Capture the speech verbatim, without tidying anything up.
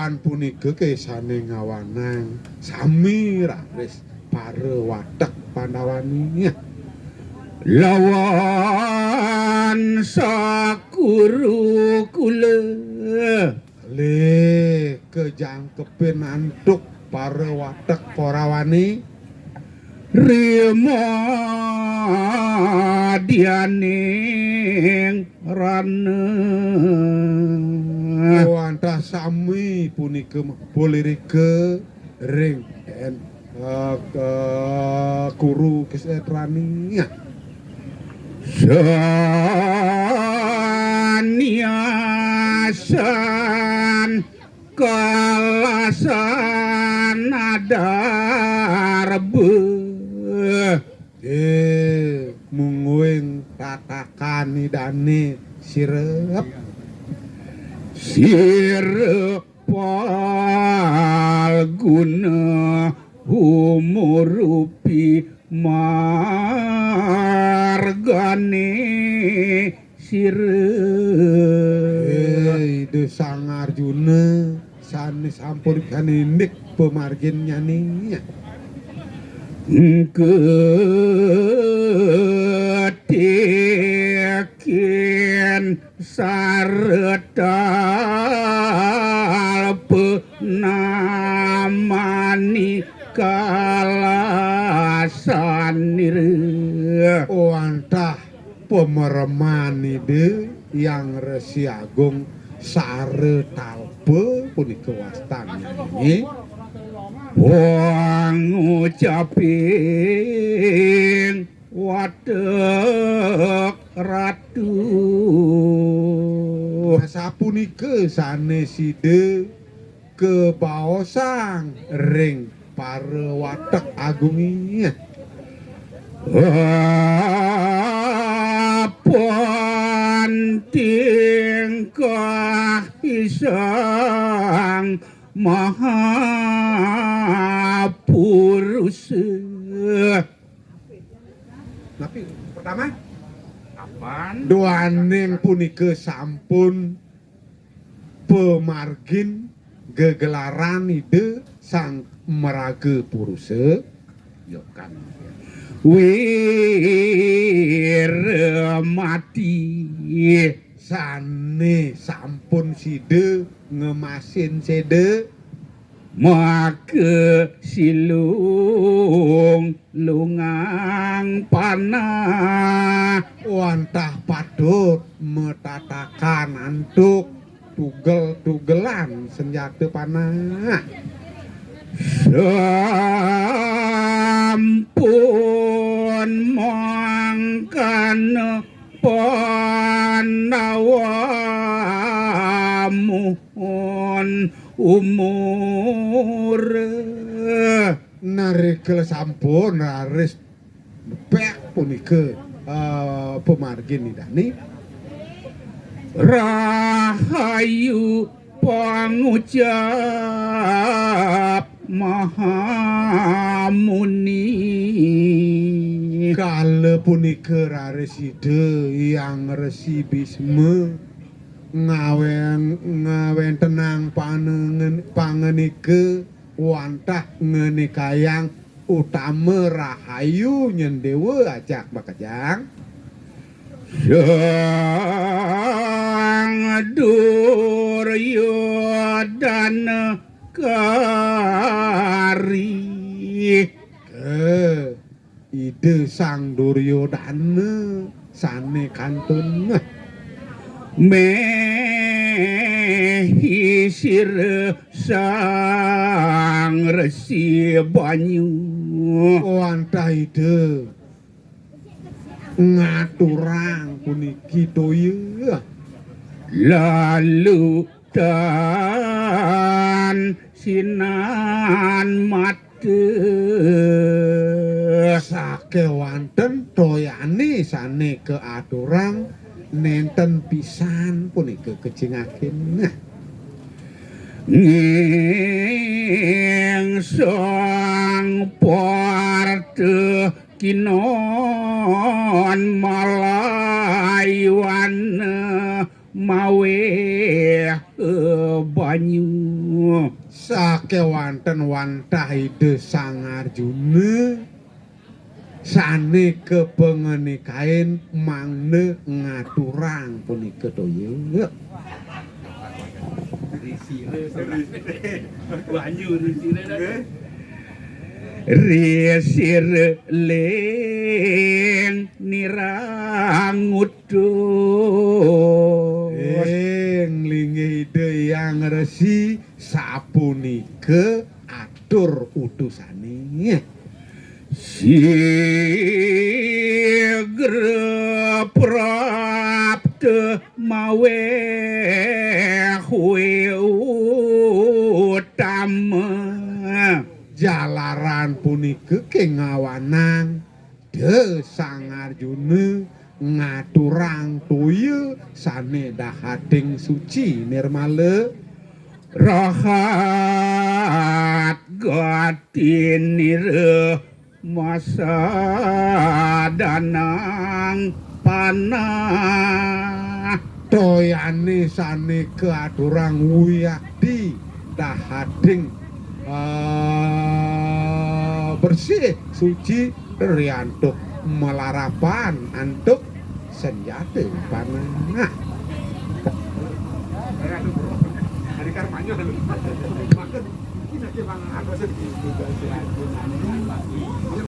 Lan punika kesane ngawanang sami raris para watek Pandawani. Lawan sakuru kula. Le kejangkepin antuk para watek Korawane. Rimadyaning rana. Wantah sami punika polirika ring en, eh, eh, kuru kesetrani. Saniasan kalasan adarba. Eh, mungguing tatakan idane sirep. Sirep palguna umurupi margane sira. Eh, Ida Sang Arjuna sane sampun kanindik pamarginnyane. Engke tikin saretal penamani kalasanira. Wantah pamereman Ida Hyang Resi Agung Sara Talpa punika wastannya. Pangucaping watek ratu. Sapunika sane sida kabaosang ring para watek agunge. Apan tingkah isang maha purusa. Napi pertama? Apan duaning punika sampun pamargin gegelaran Ida Sang Maraga Purusa. Yokan. Wiramati. Sane sampun sida ngemasin seda. Maka silung lungang panah. Wantah patut matatakan antuk tugel-tugelan senjata panah. Sampun mangkana Pandawa muhun umur. Narikala sampun raris nepek punika, eh, pamargin Idane. Rahayu pangucap Mahamuni. Kala punika raris Ida Hyang Resi Bisma ngawen-, ngawentenang panengen-, pangenika wantah ngenikayang utama rahayu nyendewa ajak makejang. Sang Duryodana kari. Eh, Ida Sang Duryodana sane kantun. Mehi sira Sang Resi Banyu. Wantah Ida ngaturang puniki toya. Lalu tan sinan mata. Sakewanten toyane sane kaaturang nenten pisan punika kecingake. Nah. Ngingsang parta kinon malayuan mawe banyu. Sakéwanten wantah Ida Sang Arjuna sané kapanganikain mangda ngaturang punika toya. Risira, banyu risira. Risira ling nirang utus. Ing linggih Ida Hyang Resi sapunika atur utusané. Sigra prapta maweh utama. Jalaran punika kéngawanang Ida Sang Arjuna ngaturang toya sané dahating suci nirmala. Rahat gatinira masadanang panah. Toyané sané kaaturang wiakti dahating, eh, bersih, suci, riantuk malarapan antuk senjata panah. Nah.